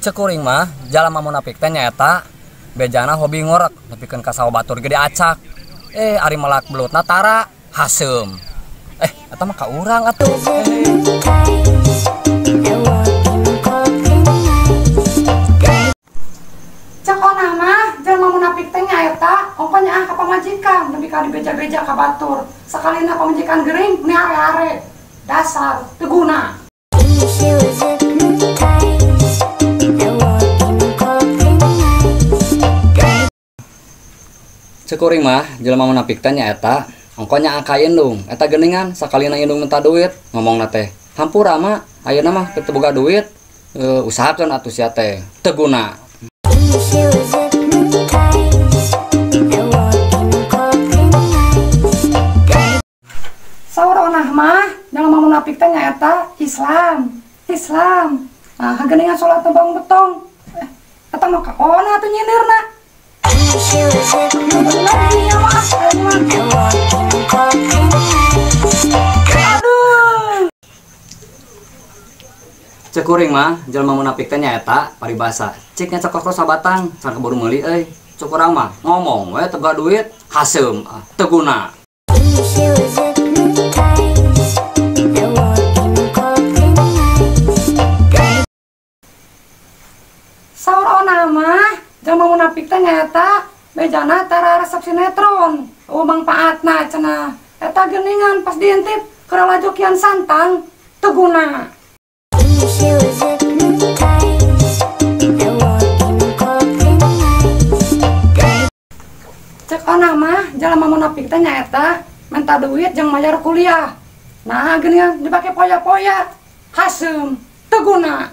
Cek kuring mah jalma munafik teh nyaeta bejana hobi ngorek nepikeun ka sawa batur ge diacak. Ari melak belutna tara haseum. Eta mah ka urang atuh. Cek onah mah jalma munafik teh nyaeta ongko nyaah ka pamajikan nepi ka dibeja-beja ka batur. Sakalina pamajikan gering meni are-are. Dasar teu guna. Cek kuring mah jelema munafik teh nyaeta ongko nyaah ka indung eta geuningan sakalina indung minta duit ngomongna teh hampura mah ayeuna mah teu boga duit, usahakeun atuh sia teh teu guna. Saur onah mah jelema munafik teh nyaeta Islam Islam. Nah geuningan salat teh bang betong. Eta mah ka onah atuh nyindirna. Cek kuring mah jelema munafik teh nyaeta paribasa cik nyacokok sabatang can keburu meuli euy. Cek urang mah ngomong we teu boga duit haseum teu guna. Saur onah mah jelema munafik teh nyaeta bejana tara resep sinetron eueuh mangpaatna cenah eta geuningan pas diintip keur laju kian santang teu guna. Cek onah mah jelema munafik teh nyaeta minta duit jeung mayar kuliah. Nah geuningan dipake poya-poya haseum teu guna.